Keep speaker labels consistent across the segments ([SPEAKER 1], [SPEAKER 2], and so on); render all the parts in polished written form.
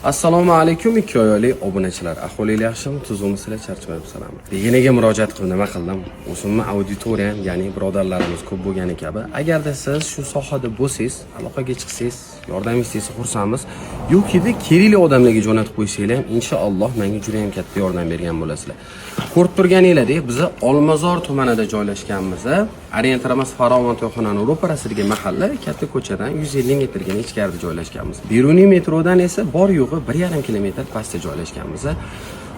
[SPEAKER 1] Assalomu alaykum, ikki oyoqli obunachilar. Ahvolingiz yaxshimi? Tuzukmisizlar? Charchamayapsizlarmi? Degeniga murojaat qilib nima qildim? O'zimni auditoriyam, ya'ni birodarlarimiz ko'p bo'lgani kabi, agarda siz shu sohada bo'lsangiz, aloqaga chiqsangiz, yordam istasangiz, xursandmiz. Yo'q edi, kerakli odamlarga jo'natib qo'ysanglar ham, inshaalloh menga juda ham katta yordam bergan bo'lasizlar. Ko'rib turganinglardek, biz Olmazor tumanida joylashganmiz. Orientirimiz Farovon to'yxonani ro'parasidagi mahalla, katta ko'chadan 150 metrgina ichkarida joylashganmiz. Beruniy metrodan esa bor yo'g'i 1,5 kilometr pastda joylashganmiz.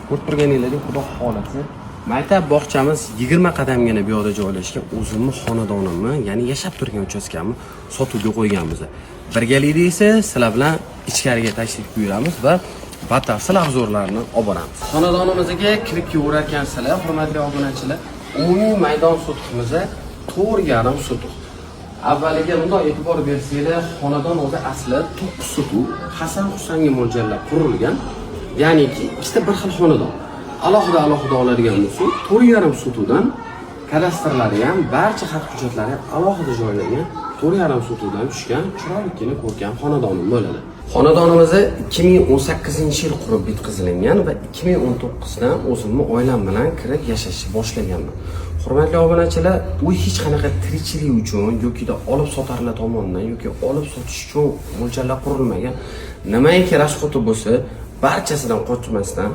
[SPEAKER 1] Ko'rib turganinglardek, xudo xohlasa, maktab bog'chamiz 20 qadamgina bu yoqda joylashgan o'zimni xonadonimni, ya'ni yashab turgan uchastkamni sotuvga qo'yganmiz. Birgalikda esa sizlar bilan ichkariga tashrif buyuramiz va batafsil обзор larni olib boramiz. Xonadonimizga kirib kelaverar ekansizlar, hurmatli obunachilar, umumiy maydon sotiximiz 4,5 sotix. Avvaliga bundoq e'tibor bersanglar, xonadon o'zi asli 9 sotix, Hasan Husanga mo'ljallab qurilgan. Ya'niki ikkita bir xil xonadon. Alohida alohida oladigan bo'lsak, 4,5 sotixdan kadastrlari ham, barcha xat hujjatlari ham alohida joylangan, 4,5 sotixdan tushgan chiroylikkina ko'rkam xonadonim bo'ladi. Xonadonimiz 2018 yil qurib bitqizilingan va 2019 dan o'zimni oilam bilan kirib yashashni boshlaganman. Hurmatli obunachilar, uy hech qanaqa tirikchilik uchun yokida olib sotarlar tomonidan yoki olib sotish uchun mo'ljallab qurilmagan. Nimaiki расход i bo'lsa, barchasidan qochmasdan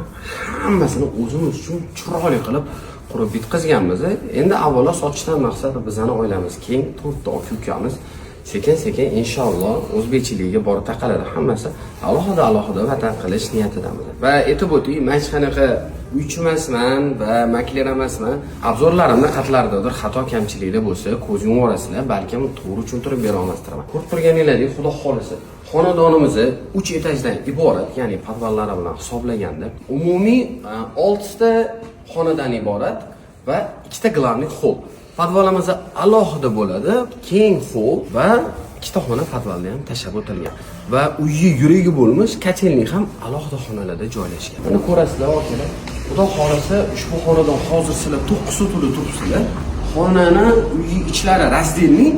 [SPEAKER 1] hammasini o'zimiz uchun chiroyli qilib qurib bitkazganmiz. Endi avvalo sotishdan maqsad bizani oilamiz keng, to'rtta aka ukamiz sekin sekin inshaalloh o'zbekchiligiga borib taqaladi hammasi, alohida alohida vatan qilish niyatidamiz. Va aytib o'ting, man hech qanaqa uychi emasman va makler emasman. Обзор larimda qatlardadir xato kamchiliklar bo'lsa, ko'z yumvorasizlar, balkim to'g'ri tushuntirib bera olmasdirman. Ko'rib turganinglardek, xudo xohlasa, xonadonimiz 3 etajdan iborat, ya'ni podvallari bilan hisoblaganda umumiy 6 ta xonadan iborat va ikkita главный холл. Podvalimiz alohida bo'ladi, keng холл va ikkita xona podvalda ham tashlab o'tilgan. Va uyi yuragi bo'lmish котельный ham alohida xonalarda joylashgan. Mana ko'rasizlar, akalar. Xudo xohlasa, ushbu xonadon hozir sizlar 9 sotixda turibsizlar. Xonani uyi ichlari раздельный,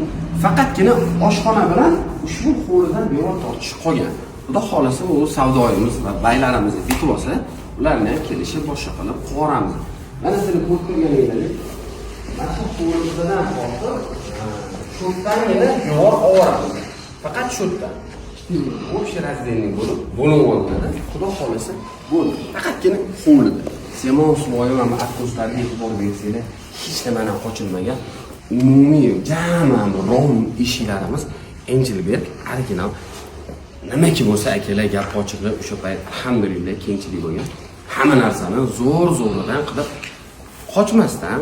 [SPEAKER 1] faqatgina oshxona bilan ushbu hovlidan devor tortish qolgan. Xudo xohlasa, u savdoyimiz va baylarimiz bitib olsa, ularni ham kelishib boshqa qilib qilib. Mana sizlar ko'rib turganingizdek, mana shu hovlimizdan hozir shu yerdangina devor olib. Faqat shu yerdan. Общий раздельный bo'lib bo'linib olinadi. Xudo xohlasa, bo'ldi. Faqatgina hovlida. Semon suvoyi va откос larga e'tibor bersanglar, hech nimadan qochilmagan. Umumiy jami rom eshiklarimiz Engelberg original. Nimaki bo'lsa, akalar, gap ochig'i, o'sha payt alhamdulillah kengchilik bo'lgan. Hamma narsani zo'r zo'ridan qilib, qochmasdan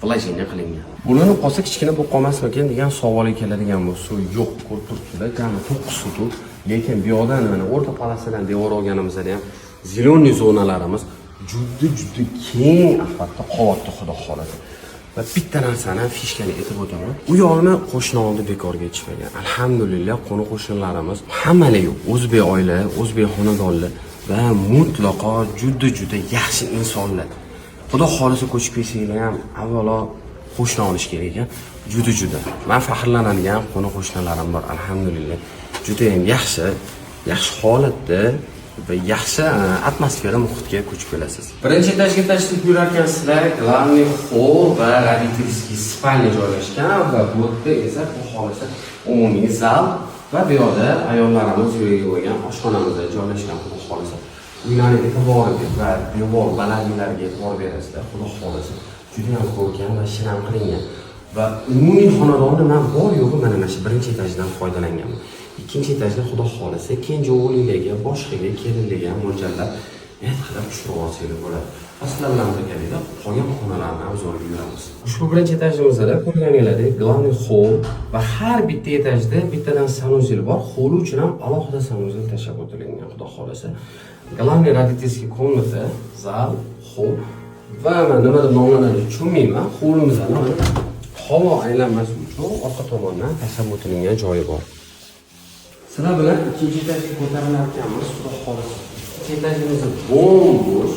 [SPEAKER 1] вложение qilingan. Bo'linib qolsa, kichkina bo'lib qolmasmikin degan savolga keladigan bo'lsa, yo'q, ko'rib turibsizlar, jami 9 sotix, lekin bu yoqdan mana o'rta polosidan devor olganimizda ham зеленый zonalarimiz juda juda keng охват da qolyapti, xudo xohlasa. Va bitta narsani, фишка ni aytib o'taman. U yoqni qo'shni oldi bekorga aytishmagan. Alhamdulillah, qo'ni qo'shnilarimiz hammaligi o'zbek oila, o'zbek xonadonlar va mutlaqo juda juda yaxshi insonlar. Xudo xohlasa, ko'chib kelsanglar ham avvalo qo'shni olish kerak ekan. Juda juda. Man faxrlanadigan qo'ni qo'shnilarim bor, alhamdulillah. Juda ham yaxshi, yaxshi holatda va yaxshi atmosfera muhitga ko'chib kelasiz. Birinchi etajga tashrif buyurarkansizlar, главный холл va родительский спальня joylashgan va bu yerda esa, xudo xohlasa, umumiy zal va bu yoqda ayollarimiz yuragi bo'lgan oshxonamizda joylashgan, xudo xohlasa. Uylarni e'tiboriga va devor balandliklariga e'tibor berasizlar, xudo xohlasa, juda ham ko'rkam va shinam qilingan. Va umumiy xonadonni man bor yo'g'i mana shu birinchi etajdan foydalanganman. Ikkinchi etajda, xudo xohlasa, kenja o'g'lilarga, boshqaga, kelinlarga ham mo'ljallab et qilib tushirib olsanglar bo'ladi. Va sizlar bilan birgalikda qolgan xonalarni обзор ga yuramiz. Ushbu birinchi etajimizda ko'rganinglardek главный холл va har bitta etajda bittadan санузел bor. Hovli uchun ham alohida санузел tashlab o'tilgan, xudo xohlasa. Главный родительский комната, zal, холл va mana nima deb nomlanadi tushunmayman. Hovlimizni mana havo aylanmasi uchun orqa tomondan tashlab o'tilgan joyi bor. Sizlar bilan ikkinchi etajga ko'tarilar ekanmiz, xudo xohlasa. Ikkinchi etajimiz bo'm-bo'sh,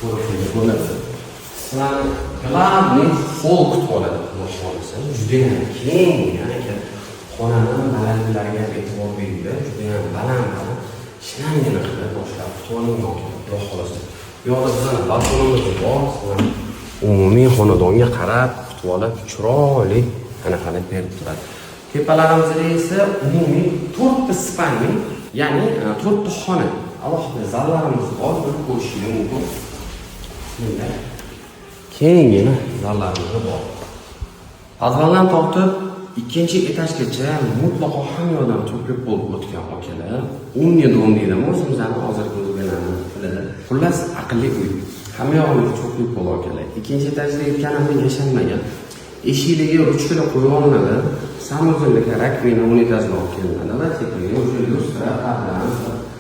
[SPEAKER 1] ko'rib bo'ladi. Sizlarni главный холл kutib oladi, xudo xohlasa. Judayam keng, yana xonani balandliklariga ham e'tibor beringlar. Judayam baland baland. Shinamgina qilib boshlab kutib olingan, xudo xohlasa. Bu yoqda bizani balkonimiz bor. Umumiy xonadonga qarab kutib olib, chiroyli anaqani berib turadi. Tepalarimizda esa umumiy to'rtta спальный, ya'ni to'rtta xona. Alohida zallarimiz bor, buni ko'rishingiz mumkin. Bismillah. Kengina zallarimiz bor. Podvaldan tortib ikkinchi etajgacha mutlaqo hamma yoqdan тёплый пол o'tgan, akalar. Умный дом deydimi o'zimizni hozirgi o'zbeklarni tilida. Xullas, aqlli uy. Hamma yog'imiz тёплый пол, akalar. Ikkinchi etajda, aytganimdek, yashanmagan. Eshikligi ruchkalar qo'yib olinadi. Санузел ga раковина, unitazlar olib kelinadi va tepaga уже lyustra, pardalarni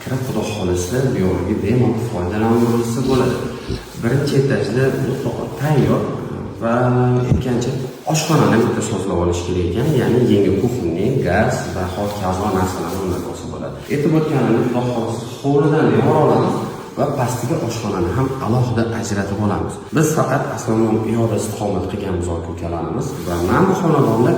[SPEAKER 1] kirib, xudo xohlasa, bu yog'iga bemalol foydalanaversa bo'ladi. Birinchi etajda mutlaqo tayyor va aytgancha, oshxonani bitta sozlab olish kerak ekan, ya'ni yangi кухонный, gaz va hokazo narsalarni o'rnatib olsa bo'ladi. Aytib o'tganimdek, xudo xohlasa, hovlidan devor olamiz va pastiga oshxonani ham alohida ajratib olamiz. Biz faqat основном u yoqda istiqomat qilganmiz aka ukalarimiz va mana bu xonadonda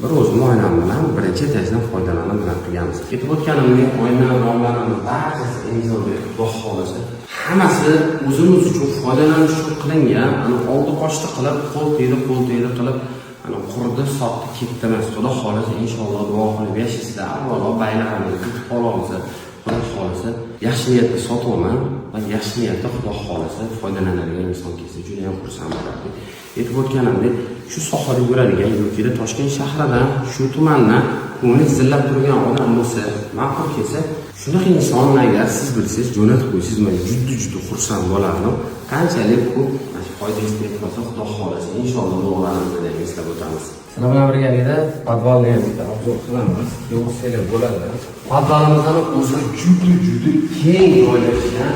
[SPEAKER 1] bir o'zim oilam bilan birinchi etajdan foydalanib bilan qilganmiz. Aytib o'tganimdek, oyna romlarimiz barchasi Emzorda, xudo xohlasa. Hammasi o'zimiz uchun foydalanish uchun qilingan, ana oldi qochdi qilib, qo'l tegdi, qo'l tegdi qilib, ana qurdi, sotdi, ketdi emas. Xudo xohlasa, inshaalloh, duo qilib yashasizlar. Avvalo baylarimiz bitib qololsa, xudo xohlasa, yaxshi niyatda sotyapman va yaxshi niyatda, xudo xohlasa, foydalanadigan inson kelsa, juda ham xursand bo'lardik. Aytib o'tganimdek, shu sohada yuradigan yoki Toshkent shahridan, shu tumandan ko'ngli zillab turgan odam bo'lsa, ma'qul kelsa, shunaqa insonni agar siz bilsangiz, jo'natib qo'ysangiz, man juda juda xursand bo'lardim. Qanchalik ko'p mana shu foydangiz tegib qolsa, xudo xohlasa, inshaalloh, duolarimizni ham eslab o'tamiz. Sizlar bilan birgalikda podvalni ham bitta обзор qilamiz. Ko'rsanglar bo'ladi. Podvalimizni o'zi juda juda keng joylashgan.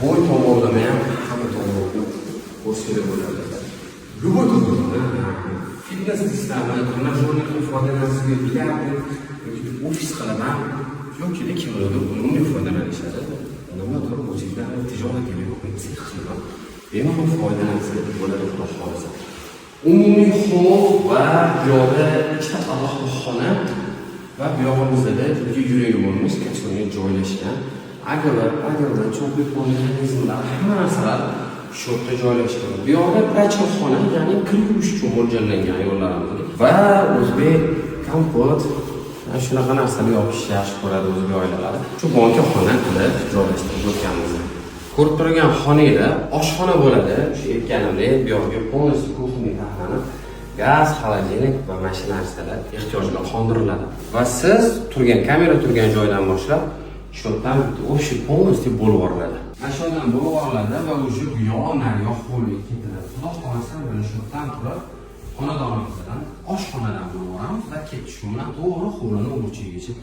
[SPEAKER 1] Bo'y tomonlama ham, hamma tomonlama ko'rsanglar bo'ladi. Любой tomonlama. Fitness deysizlarmi, тренажёрный qilib foydalansizmi, bilyard yoki ofis qilaman, yoki kimlardir umumiy foydalanishadi. Nimadir o'zingizda tijorat yo'q, sex qilib bemalol foydalansa bo'ladi, xudo xohlasa. Umumiy hol va bu yoqda ikkita alohida xona va bu yog'imizda yoki yuragi bo'lmish котёльня joylashgan. Agar agar тёплый пол mexanizmlar, hamma narsalar shu yerda joylashgan. Bu yoqda прачка xona, ya'ni kir yuvish uchun mo'ljallangan ayollarimizni va o'zbek kompot, mana shunaqa narsalar yopishni yaxshi ko'radi o'zbek oilalari. Shu banka xona qilib joylashtirib o'tganmiz. Ko'rib turgan xonanglar oshxona bo'ladi. Shu aytganimdek, bu yoqga полностью кухня taxlanib, gaz, холодильник va mana shu narsalar ehtiyojlar qondiriladi. Va siz turgan kamera turgan joydan boshlab shu yerdan bitta общий полностью bo'lib yuboriladi. Mana shu yerdan bo'lib yuboriladi va уже bu yoq naryoq hovliga ketiladi. Xudo xohlasa, mana shu yerdan turib xonadonimizdan, oshxonadan bo'lib yuboramiz va ketish shu bilan to'g'ri hovlini burchagigacha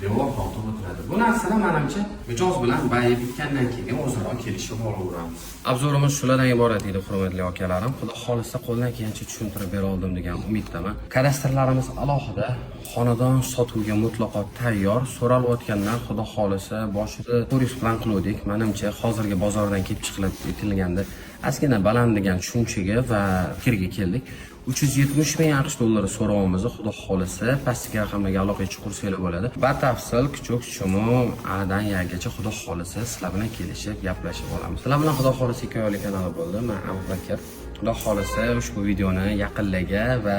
[SPEAKER 1] devor tortib o'tiradi. Bu narsalar, manimcha, mijoz bilan bayi bitgandan keyin o'zaro kelishib olaveramiz. Обзор imiz shulardan iborat edi, hurmatli akalarim. Xudo xohlasa, qo'ldan kelgancha tushuntirib bera oldim degan umiddaman. Kadastrlarimiz alohida, xonadon sotuvga mutlaqo tayyor. So'ralayotgandan, xudo xohlasa, boshida 400 plan qiluvdik. Manimcha, hozirgi bozordan kelib chiqilib aytilganda ozgina baland degan tushunchaga va fikrga keldik. 370 ming AQSh dollari so'rovimizni, xudo xohlasa, pastki raqamlarga aloqaga chiqursanglar bo'ladi. Batafsil kuchuk chumu Adan Yagacha, xudo xohlasa, sizlar bilan kelishib gaplashib olamiz. Sizlar bilan, xudo xohlasa, Hikoyali kanali bo'ldi. Men Abubakir. Xudo xohlasa, ushbu videoni yaqinlarga va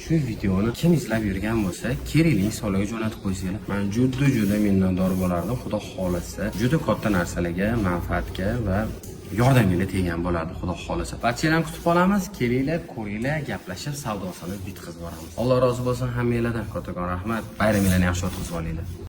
[SPEAKER 1] shu videoni kim izlab yurgan bo'lsa, kerakli insonlarga jo'natib qo'ysanglar, man juda juda minnatdor bo'lardim. Xudo xohlasa, juda katta narsalarga, manfaatga va yordaminglar tegan bo'lardi, xudo xohlasa. Barchalarni kutib qolamiz. Kelinglar, ko'ringlar, gaplashib, savdosini bitkazib boramiz. Alloh rozi bo'lsin hammanglardan. Kattakon rahmat. Bayraminglarni yaxshi o'tkazib olinglar.